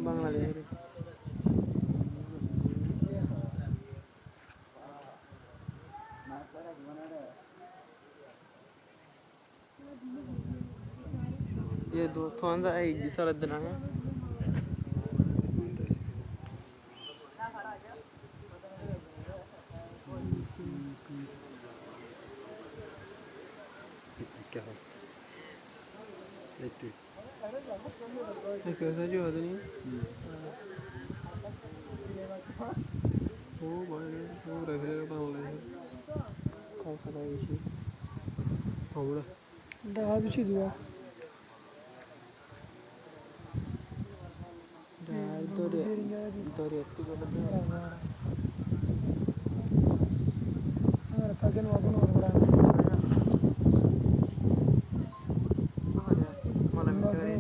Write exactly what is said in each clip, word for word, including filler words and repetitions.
Bangladesh. Ye do tuanda ai di sala dena. Safety. Ekka sari hoó de ni? Hmm. Ó bái, ó bái, ó bái, ó bái. Kol kata beci. Ó bái. Daha beci diba. Daha doriya, doriya tu gole de. Amar kaken wabun wabun. Mala mi kare.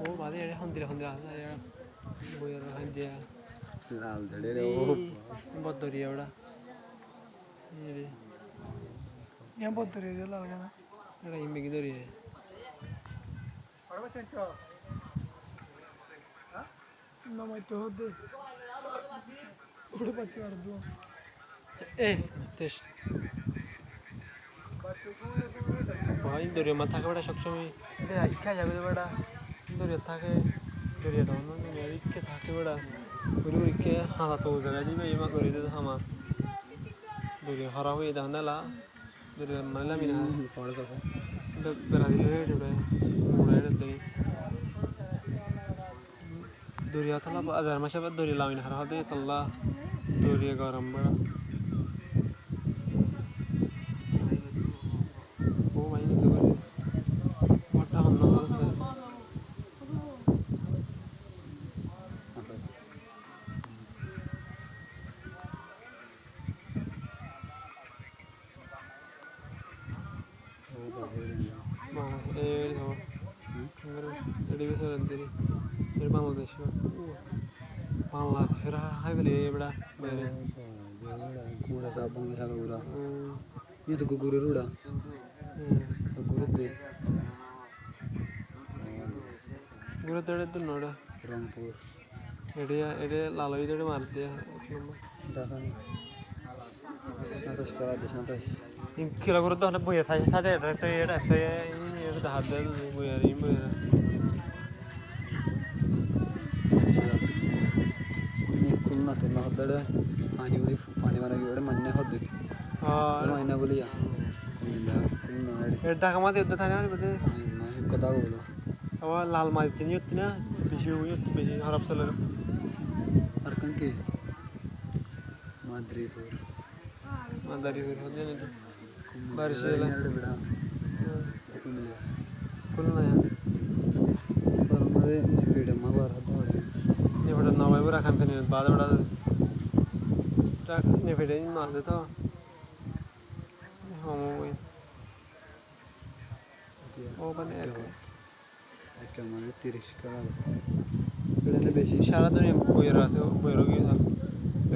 Ó bade, ere hondilla, hondilla asé, ere boiyar hondilla. Lal dore re, ó. Bor doriya óra. Ere. Iyan bor doriya, lal gana. Ere imbe ki doriya. Namaitó hoó de. Uçé bacca ar dua. Eh, tes. Bái, doriya mazé táke beça sob somoi. De, ikká zaibo de beça. Doriya táke, doriya dóno, doriya ikká táke beça. Gori gori ikká hala to zaga diba, ima gori de hama. Doriya hóraf óiye de hondilla. Doriya mane lami no hare. Hmm, forest asé. Be-, bera dile re, re, re, re, re. Doriya tola ba-, azar mace ba doriya lami no hare, hode tola doriya gorom bera. Ó bái, doriya. Mota honna hore asé. Bangla, e, e, e, e, Bangladesh. Bangladesh, e, hai bole, e, bera, bere. Gura sa, Bangla sa, gura. Hmm. Ye to gura, gura. Hmm. Gura de. Gura de, de, no, da. Rangpur. Ede, ede lal óiye de, ede mar de, ek nombor. Dekán. Santosh kara de, Santosh. In kila gori de, hone boiya saiye, saiye, ede, ede, ede, ede, ede, ede, ede, ede, boiya, ede, boiya. Ni kulna, kulna hoó de, pani uri, pani mara giyé, ede manne hoó de. Ah. Ede manne boli ya. Kulna, kulna, ede. Ede Dhaka maze, ede thani, ede. Kulna, ek kotha bolo. Abar lal marit tini yottí na, beci yottí, beci hóraf sole. Ar kan ki? Madaripur. Madaripur hoó de na. Bari sela. Bera. Hmm. Ekku mile. Kul na ya. Bar mare ni pede ma bar hoó de. Ni pede na bar kan fini bad bera. Ta ni pede ma de to. Homo boi. Ó, mane ek, ekka mane tiríc kala. Ede beci. Sara duniya boiyer asé, boiyer ói giyé.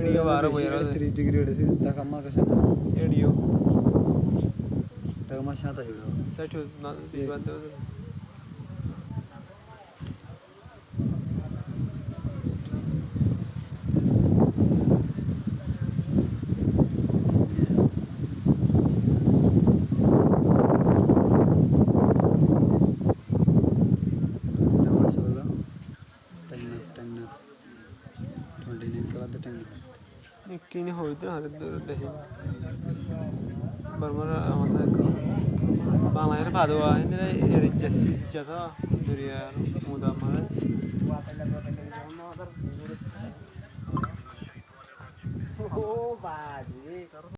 Ede baro boiyer asé. Tiríc degree ede, Dhaka mar kasa. Ede. Dhaka mar sáñt ede. Sáñt na, beci bad de. Time enough, time enough. Twenty nine kala de time enough. Kini hoito hare dor dehi. Barmar amar Bangladesh bad wa, hindi eri jasi jata doriya muda mare. Oh, bhai.